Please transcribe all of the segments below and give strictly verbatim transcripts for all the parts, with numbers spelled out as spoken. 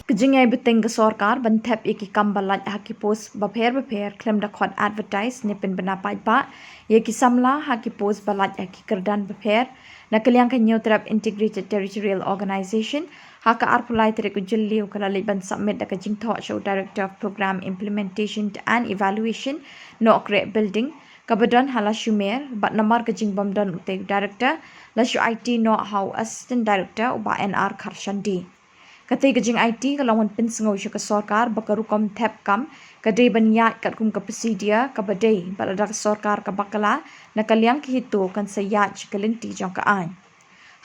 Ka jingïai bteng ka sorkar ban thep ïa ki kam ba lait ha ki post bapher bapher khlem da khot advertise ne pynbna paidbah ïa ki samla ha ki post ba lait ha ki kyrdan bapher, na ka liang ka Hynñiewtrep Integrated Territorial Organization, ha ka arphew lai tarik u Jylliew ka la leit ban submit da ka jingthoh sha u Director of Program Implementation and Evaluation, Nohkreh Building, kaba don ha Lashimer, bad namar ka jingbym don utei u Director, la shu aiti noh ha u Assistant Director u Bah N R Kharshandi. Katei ka jingaiti ka long ban pynsngew sha ka sorkar ba ka rukom thep kam ka dei ban ïaid katkum ka procedure kaba dei, bad lada ka sorkar ka bakla, na ka liang ka HITO kan sa ïaid sha ka lynti jong ka aiñ.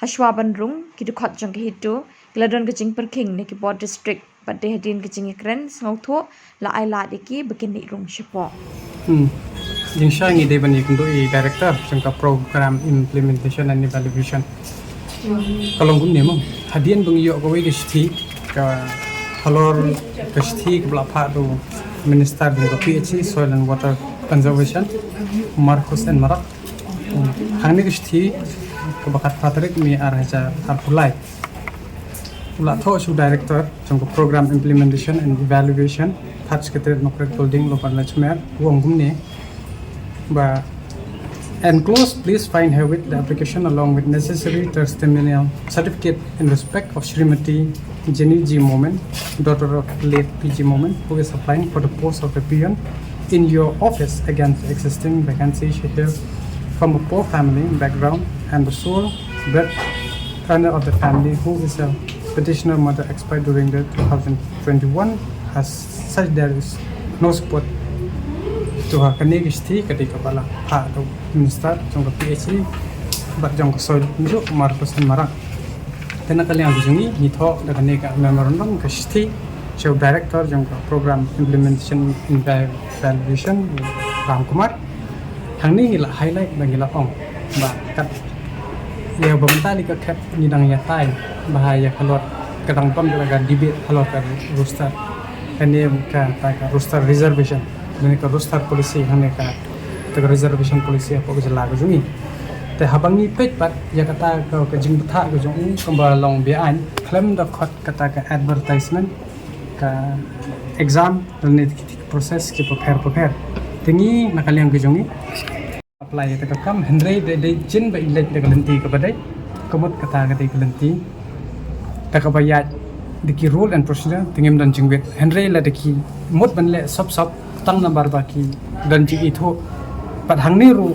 Hashwa ban rung, ki dkhot jong ka HITO ki la don ka jingpyrkhing na ki bor district, bad dei hadien ka jingïakren sngewthuh la ai lad ïa ki ba kin leit rung shapoh. Hmm. Jingshai ngi dei ban ïakynduh ïa i Director jong ka Program Implementation and Evaluation. Ka long kumne mo. Hadien ba ngi ïoh kawei ka shithi, ka halor ka shithi kaba la phah da u Minister jong ka P H E, Soil and Water Conservation, Marcuise N Marak. Hangne ka shithi kaba khatphra tarik May ar hajar arphew lai. U la thoh sha u Director jong ka Program Implementation and Evaluation, Third Secretariat, Nohkreh Building, Lower Lashimer, u ong kumne ba enclosed, please find herewith the application along with necessary testimonial certificate in respect of Shrimati Jenny G Momin, daughter of late P G Momin, who is applying for the post of a peon in your office against existing vacancy. She hails from a poor family background and the sole breadwinner of the family, who is a petitioner mother, expired during the two thousand twenty-one. As such, there is no support to her. Kane ka shithi ka dei kaba la phah da u Minister jong ka P H E bad jong ka Soil, Marcuise N Marak. Te na ka liang ka jong ngi, ngi thoh da kane ka memorandum, ka shithi sha u Director jong ka Program Implementation and Evaluation, Ram Kumar. Hangne ngi la highlight ba ngi la ong ba kat ïa ba mynta li ka khet ngi dang ïatai ba ha ïa halor ka dang bam ka debate halor ka roster, kane ka, ka roster reservation, kane ka roster policy, hangne ka, ka reservation policy hapoh ka jylla ka jong ngi. Te haba ngi peit pat ïa kata ka, ka jingbthah ka jong u kaba long beaiñ, khlem da khot kata ka advertisement, ka exam, lane ki process ki bapher bapher. Te ngi na ka liang ka jong ngi apply ïa ka kam, hynrei dei, dei jin ba i leit da ka lynti kaba dei, ka mut kata ka dei ka lynti da kaba ïaid da ki rule and procedure, te ngim don jingwit. Hynrei lada ki mut ban leh sop sop tang namar ba ki don jingithuh. Bad hangne ruh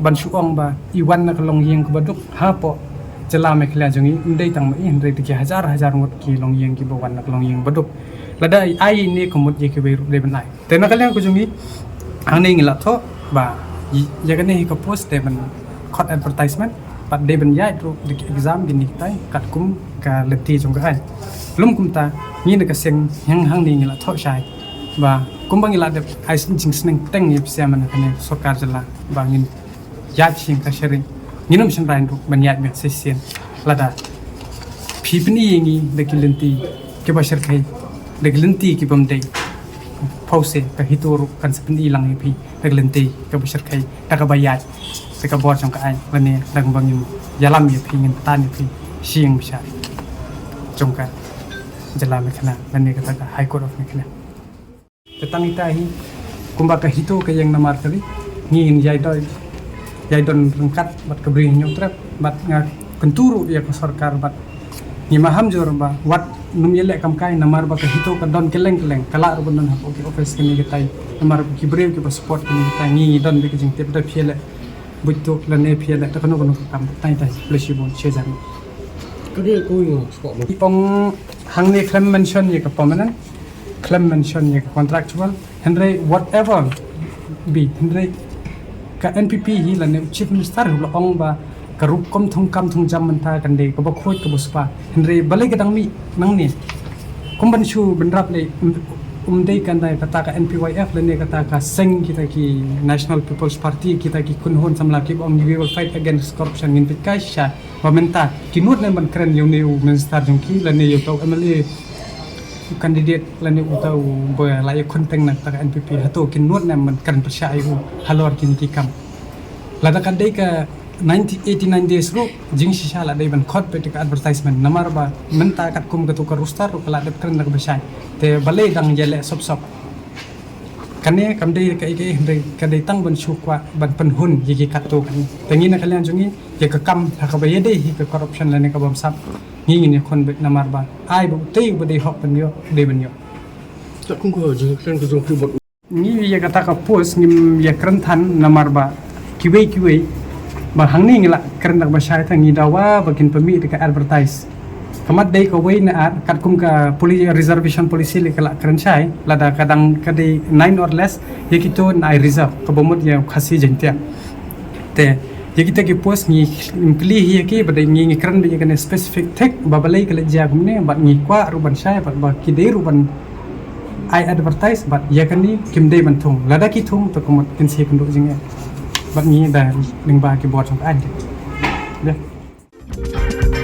ban shu ong ba i wan na ka longïing kaba duk hapoh jylla Meghalaya jong ngi, ym dei tang ma i, hynrei da ki hajar hajar ngut ki longïing kiba wan na ka longïing ba duk. Lada ai ine ka mut ïa kiwei ruh dei ban ai. Te na ka liang ka jong ngi, hangne ngi la thoh ba ïa kane hi ka post dei ban khot advertisement, bad dei ban ïaid ruh da ki exam kine kitai katkum ka lynti jong ka aiñ. Lym kumta, ngi na ka seng hangne ngi la thoh shai ba kumba ngi la dep ai jingsneng teng ïa phi sha man kane sorkar jylla ba ngin ïaid sha ka shareng, ngin ym shynrai ruh ban ïaid biang shisien. Lada phi pyni ïa ngi da ki lynti kiba shyrkhei, da ki lynti ki bym dei, phewse ka HITO ruh kan sa pyni lang ïa phi da ki lynti kiba shyrkhei, da kaba ïaid da ka bor jong ka aiñ, lane da kaba ngin ïalam ïa phi, ngin tan ïa phi sha ïing bishar jong ka jylla Meghalaya lane kata ka High Court of Meghalaya. Te tang ita hi, kumba ka HITO ka ïeng namar ka ri, ngi ngin ïai don, ïai don ryngkat bad ka Bri Hynñiewtrep, bad nga kyntu ruh ïa ka sorkar bad ngi maham jur ba wat nym ïaleh kam kai namar ba ka HITO ka don kylleng kylleng, ka lah ruh ban don hapoh ki office kine kitai, namar ba ki briew kiba support kine kitai, ngi don bad ka jingtip da phi ïaleh buit tuh lane phi ïaleh da kano kano ka kam. Tang ita hi, khublei shibun, shi hajar. Ka dei ko ïa sport. Ong hangne khlem mention ïa ka permanent, khlem mention ïa ka contractual, hynrei whatever be, hynrei ka NPP hi lane u Chief Minister hi u la ong ba ka rukom thungkam thungjam mynta kan dei kaba khuid kaba spah. Hynrei balei ka dang mih nangne? Kum ban shu bynrap lei, um, um dei kan dei kata ka NPYF lane kata ka seng kita ki National People's Party, kita ki kynhun samla kiba ong we will fight against corruption, ngin peit kai shisha ba mynta ki nud ne ban kren ïa une u minister jong ki lane ïa uta u MLA, u candidate lane uta uba la ïakhun teng na kata ka NPP, hato ki nud ne ban kren pyrshah ïa u halor kine ki kam? Lada ka dei ka ninety eighty nine days ruh jingshisha la dei ban khot beit ka advertisement, namar ba mynta katkum katu ka roster ruh ka la dep kren da kaba shai. Te balei dang ïaleh sop sop? Kane kam dei kaei kaei, hynrei ka dei tang ban shu kwah ban pynhun ïa ki katto katne. Te ngi na ka liang jong ngi, ïa ka kam ha kaba ïadei hi ka corruption lane ka bamsap, ngi ngin ïakhun beit namar ba ai ba utei uba dei hok ban ïoh, dei ban ïoh. Katkum ka jingkren ka jong phi bad ngi, ïa kata ka post ngim ïakren than namar ba kiwei kiwei ba hangne ngi la kren da kaba shai, tang ngi dawa ba kin pynmih da ka advertise. Ka mat dei kawei ne ar, katkum ka poli-, reservation policy lei ka la kren shai, lada ka dang ka dei nine or less, ïa kito yn ai reserve, kaba mut ïa Khasi Jaiñtia. Te ïa kita ki post ngi, ngim kylli hi ïa ki, ba dei ngi, ngi kren beit ïa kane specific thik ba balei ka leit jia kumne, bad ngi kwah ruh ban shai, bad ba ki dei ruh ban ai advertise, bad ïa kane kim dei ban thung. Lada ki thung, to ka mut kin sa ïakynduh jingeh bad ngi da lyngba ki bor jong ka aiñ. Ïa.